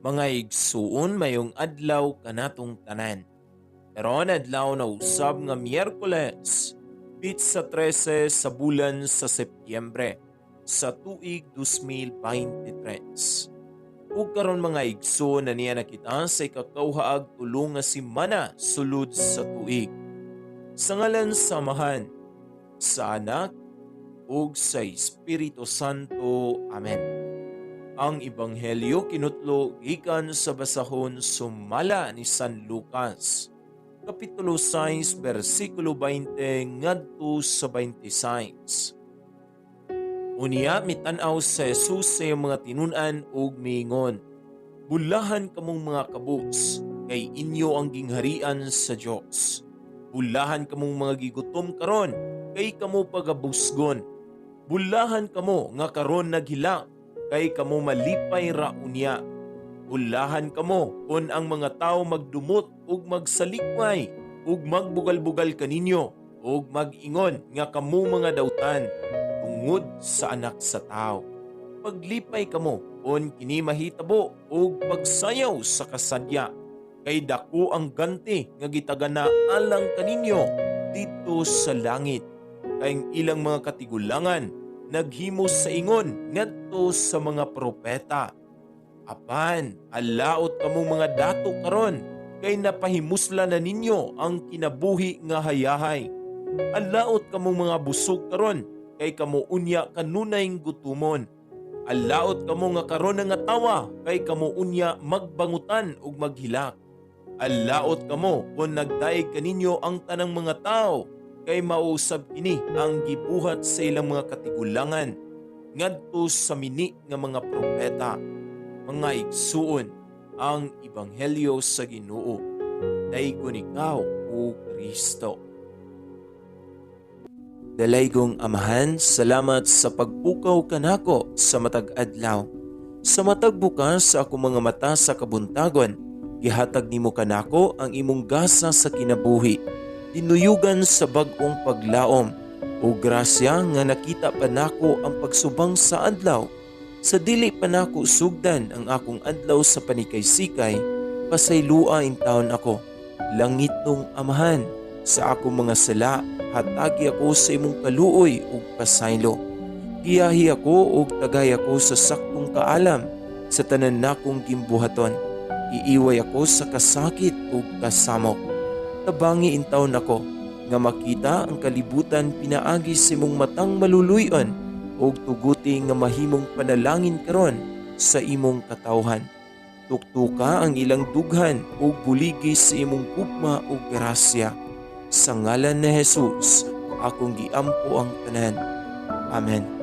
Mga igsuon, mayong adlaw kanatong tanan. Karon adlaw na usab nga Miyerkules, pitsa 13 sa bulan sa Setyembre sa tuig 2023. Ug karon, mga igsoon, na niya nakita sa ikakawhaag tulo nga semana sulod sa tuig. Sa ngalan sa Amahan, sa Anak, ug sa Espiritu Santo. Amen. Ang Ebanghelyo kinutlo gikan sa basahon sumala ni San Lucas, Kapitulo 6, versikulo 20 ngadto sa 26. Unya mitan-aw si Jesus sa iyang mga tinun-an ug miingon, "Bulahan kamong mga kabus, kay inyo ang gingharian sa Dios. Bulahan kamong mga gigutom karon, kay kamo pagabusgon. Bulahan kamo nga karon naghilak, kay kamo malipay ra unya. Bulahan kamo kon ang mga tawo magdumot ug magsalikway ug magbugal-bugal kaninyo ug mag-ingon nga kamo mga dautan tungod sa Anak sa Tao. Paglipay kamo kon kini mahitabo ug pagsayaw sa kasadya, kay dako ang ganti nga gitagana alang kaninyo didto sa langit, kay ang ilang mga katigulangan naghimo sa ingon ngadto sa mga propeta. Apan alaot kamong mga dato karon, kay napahimusla na ninyo ang kinabuhi nga hayahay. Alaot kamong mga busog karon, kay kamo unya kanunay gutumon. Alaot kamo nga karon nangatawa, kay kamo unya magbangutan ug maghilak. Alaot kamo kung nagdayeg kaninyo ang tanang mga tao, kay mao usab kini ang gibuhat sa ilang mga katigulangan ngadto sa mini nga mga propeta." Mga igsuon, ang Ebanghelyo sa Ginoo. Daygon ikaw, O Kristo. Dalaygong Amahan, salamat sa pagpukaw kanako sa matag adlaw. Sa matag bukas sa akong mga mata sa kabuntagon, gihatag nimo kanako ang imong gasa sa kinabuhi. Dinuyugan sa bag-ong paglaom o grasya nga nakita pa nako ang pagsubang sa adlaw. Sa dili pa nako sugdan ang akong adlaw sa panikay-sikay, pasaylua intawon ako. Langitnong Amahan, sa akong mga sala, hatagi ako sa imong kaluoy ug pasaylo. Giyahi ako ug tagay ako sa saktong kaalam sa tanan nakong gimbuhaton. Iiway ako sa kasakit ug kasamok. Tabangi intawon ako nga makita ang kalibutan pinaagi sa imong matang maluluy-on ug tuguti nga mahimong panalangin karon sa imong katawhan. Tuktuka ang ilang dughan ug buligi sa imong gugma ug grasya. Sa ngalan ni Jesus, akong giampo ang tanan. Amen.